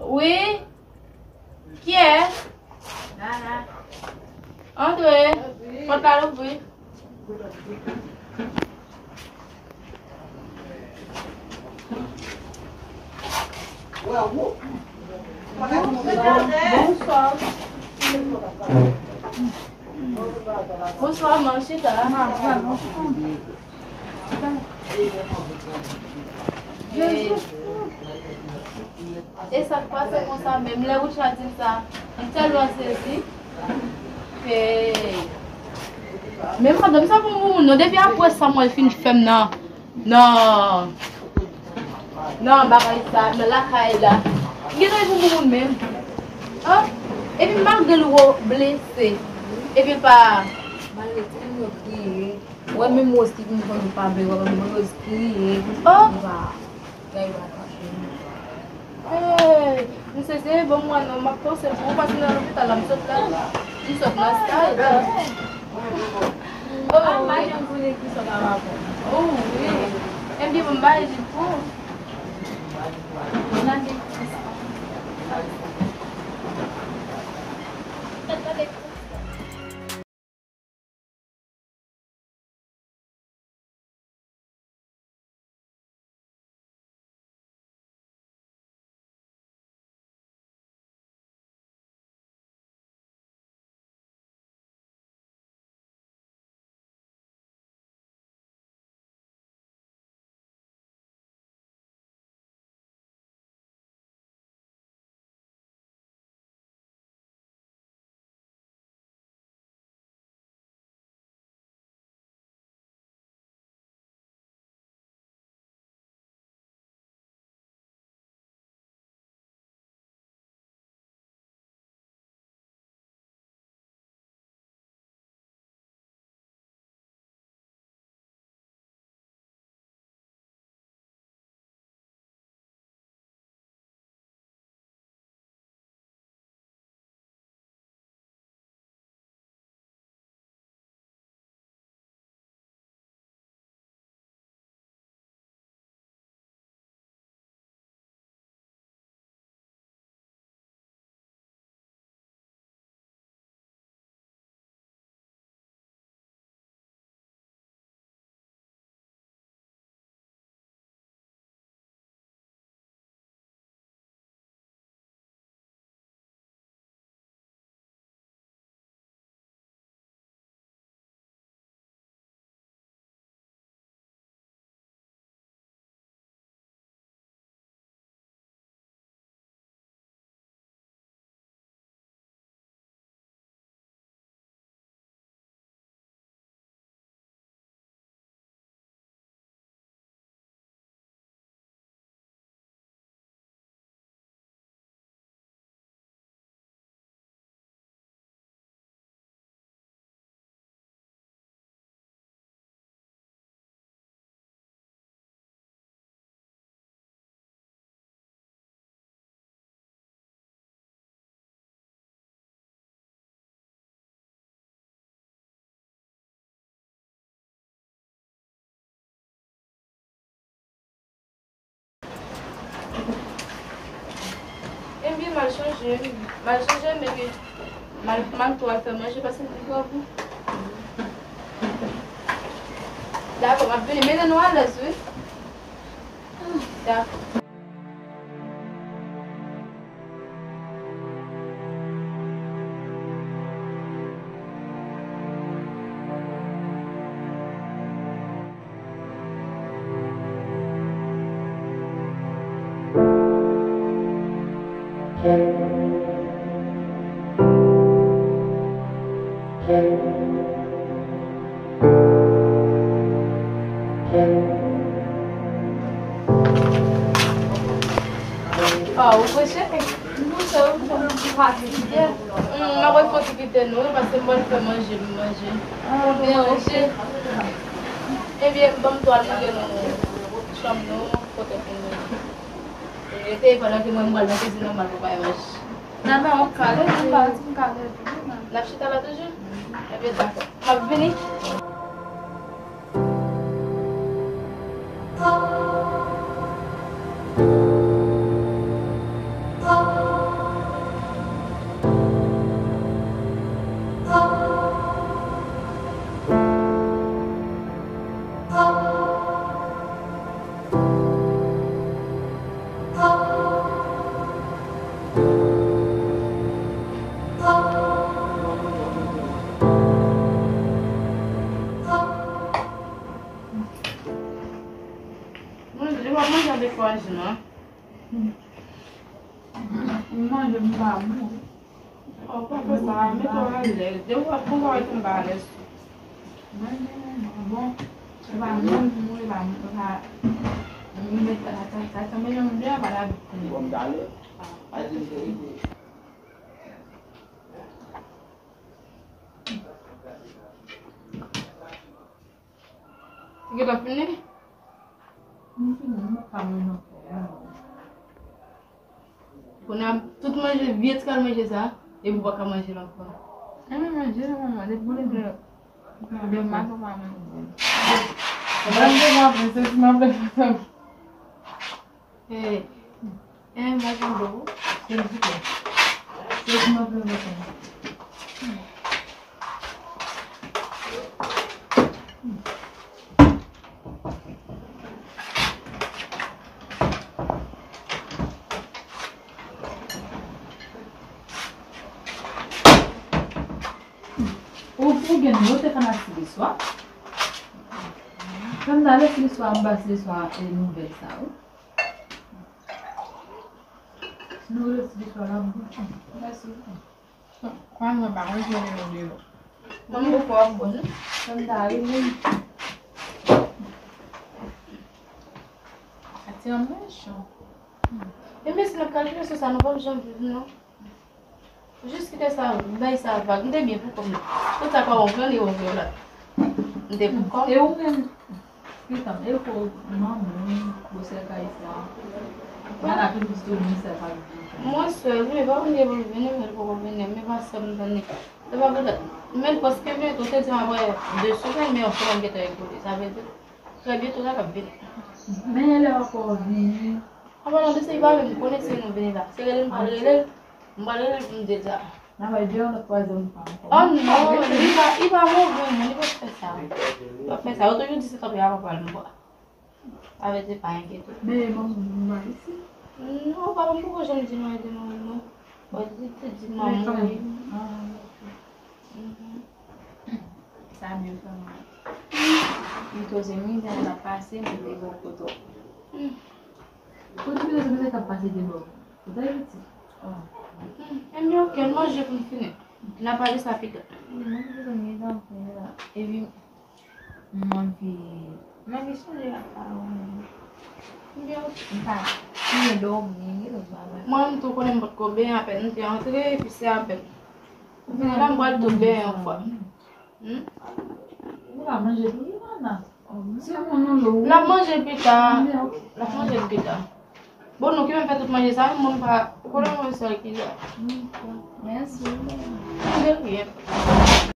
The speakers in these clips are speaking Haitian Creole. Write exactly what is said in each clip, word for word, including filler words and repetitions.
Wi. Kiyès? Antre. Pòt la louvri. Bonswa. Bonswa, man, chita. E sa k pase konsa menm, lè Richard di m sa, m tèlman sezi. E, men madanm sa pou moun non, depi apre sa mwen fin fè m nan, nan, nan bagay sa, nan lakay la. M gen pou moun menm. An? Epi malgre l wè w blese, epi l pa. Malgre timoun yo kriye. Wè menm Rose ki vin konn pa vle wè menm Rose kriye. Oh! Li pa gay pa fache. Hey, m sezi, bon mwen non, m ap panse pou ou paske nan lopital la m sot la. M sot nan staj. Oh, wi. Oh, wi. Ebyen, bon, m bay li pou ou. Ebyen, m al chanje, m al chanje, men m al, m al tou al fè manje paske m twò gou. Dakò, m ap vini. Mete nou alèz, wi. Dakò. Ah, ou preche? Non, se ou ki fè m pati kite. Hmm, m ap fè ti kite nou, wi, paske m pral fè manje, m manje. Ah, ou deranje. Ebyen, ban m tou al montre nou chanm nou, kote pou nou rete, pandan ke mwen, m pral nan kizin nan, m al prepare manje. Nan, nan, ou kale, m pati, m kale. N ap chita la toujou? Ebyen, dakò. M ap vini. Manje avèk kouwaj, non. M manje, m pa bon. Oh, pa fè sa, mete w alèz. Depi w ap konsa, w ap tonbe alèz. Manje, manje, bon. E pa moun pou moun, e pa moun, e pa moun, e pa moun, e pa moun, e pa moun. Ou gentan fini? M fini, m pa ka manje ankò. Kounye a, tout manje, vye ti kal manje sa, epi ou pa ka manje l ankò. Enben manje l, manman, depi ou leve, depi maten ou pa manje. Mwen devan apre, se ti m ap leve. Hey. Eh, mwen gen dlo. Silvouplè. Silvouplè. Ou, ou gen dlo te fè nan siliswa. Kòm talè siliswa, m ba siliswa e nouvèl sa, wi. Nou resi di sa la bouche. Mèsi. Kwa mwen pa mwen jwenn nou de yo. Mwen mwen kwa bon. Sa m ta rele. Ati an mechan. E mèsi nan kalkile sou sa nou pa janm viv non. Jis kite sa, bay sa vag. M te byen pou kòm nan. Tout sa pa wonk lan li wonk yo la. M te pou kòm. E ou menm? Pitan, e ko manman, gwosè kay sa. Nana toujou di tou misè pa vin. Mwen sèl, wi, pa konn lè pou vini, men li poko vini, men pa sèm tande. Se pa vre, men paske byen tou te di m apre de semèn, men yon semèn gentan ekole. Sa vle di, trè byento sa k ap vini. Men lè ankò vini. An palan de sa, li pa menm konnen si nou vini la. Se rele m pral rele l, m pral rele l pou m di l sa. N a bay de an lòt twazyèm fwa ankò. Oh non, li pa, li pa move moun, li pa fè sa. Li pa fè sa. Yo toujou di se tanpri a papa l mwen. Avèti pa enkyete. Men manman m pa isi. Non, papa m poko janm di mwen de manman m non. Bon, li te di manman m wi. Ah, ok. Mhm. Sa byen fè mal. Li toujou mizè l ap pase, men li bon poto. Kote mizè sa mizè k ap pase de bò? Ou ta piti. Oh. Hmm, enben ok, n manje pou n fini. N a pale sa pita. Mwen ki bezwen mizè anpil la. Epi m anvi, m anvi sonje ak pawòl mwen. Ebyen, m pa, m gen dòmi, m gen lòt bagay. Mwen menm tou konnen m potko benyen, apèn m te antre, epi se apèn. Kounye a la m pral tou benyen yon fwa. Hmm? Ou pa manje tou, Ivana? Se moun ou lou. L ap manje pita. Ebyen, ok. L ap manje pita. Bon, nou ki menm fè tout manje sa, moun pa, ou konnen mwen sèl ki la. Mèsi. De rien.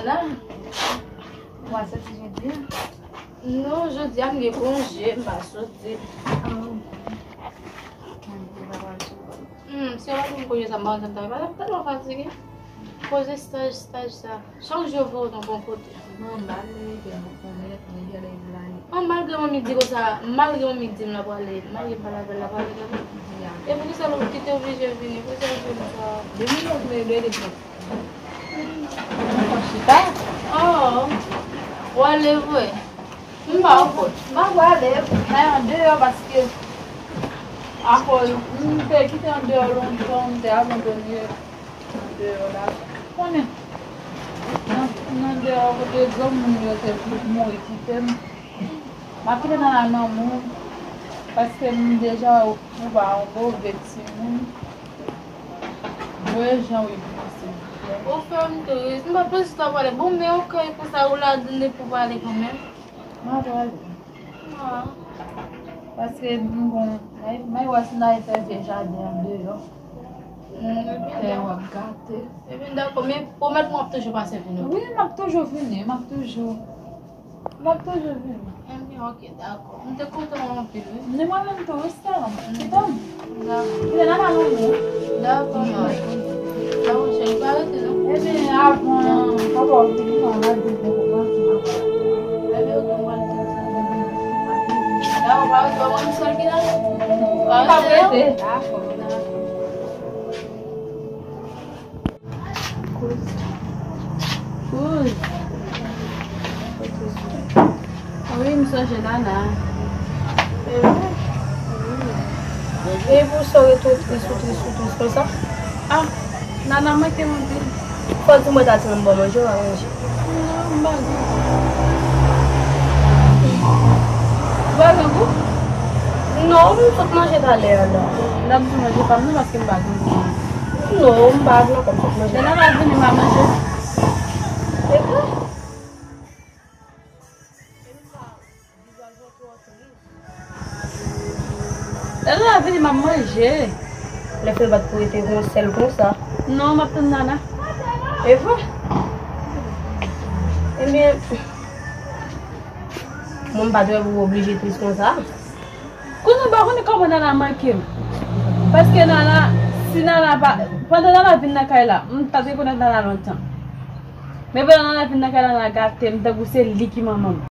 Nana, ou pa soti jodi a? Non, jodi a m gen konje, m pa soti. Ah, ok. Hmm, si yo pa t ban m konje sa, m pa konn sa m ta fè. M tèlman fatige. Koze staj, staj sa. Chak jou yo voye w nan bon kote. Non, m pa vle rete, non, konnen lè, lè, lè, lè, lè. An, malgre manmi di konsa, malgre manmi di m l ap prale, malgre m pale avè l, l ap prale kanmenm. Ya. E poukisa l kite oblije vini? Poukisa l vini sa? Depi lòt mwen, depi lòt. Mwen chita. Oh, w ale vre? M pa wè w. M pa prale, m al andeyò paske akoz m te kite andeyò lontan, m te abandone andeyò la. Konnen, nan, nan andeyò kote granmoun yo te mouri kite m. M ap kite nan la nan moun, paske m deja ou pa yon move timoun. Voye jan wi pou mwen, silvouplè. Ou fè m tris. M pa panse sa prale. Bon, men yon kay konsa ou la depi pou prale kanmenm. M ap prale. Ah. Paske m gon, may, may wè si n al fè vye jaden andeyò. Tè w ap gate. Ebyen, dakò, men pwomèt mwen w ap toujou pase vin, wi. Wi, m ap toujou vini, m ap toujou. M ap toujou vini. Ebyen, ok, dakò. M te kontan anpil, wi. Ni mwen menm tou, wi, sè m. Kite m. Dakò. Kite nan la lanmou. Dakò, ma. Dakò, cheri, pa rete, non. Ebyen, avan papa w vini, mwen va di l pou w pran ti papa. Ebyen, ok, mwen di l sa. Dakò, pa rete, pa pran sèl ki la. Pa rete, non? Dakò. Kouz. Kouz. Wi, m sonje Nana. E pou sa w ret tris, ou tris, ou tris konsa? Ah, Nana manke m anpil. Fò di mwen ta di mwen m ba w manje, ou pa manje. Non, m pa gen. Ou pa gen gou? Non, m sot manje talè a la. N ap di manje pa m non, paske m pa gen gou. Non, m pa vle ankò, m sot manje. Lè n ap vini, m a manje. E vre? Lè Nana vini, m ap manje. Lè fè bat pou rete yon sèl konsa. Non, m ap tann Nana. E vre? Ebyen, mwen m pa t wè pou w oblije tris konsa. Kounye a, m pa konnen kòman Nana manke m. Paske Nana, si Nana pa, pandan Nana vin nan kay la, m ta t rekonèt Nana lontan. Men pandan Nana vin nan kay la, Nana gate m, tankou se li ki manman m.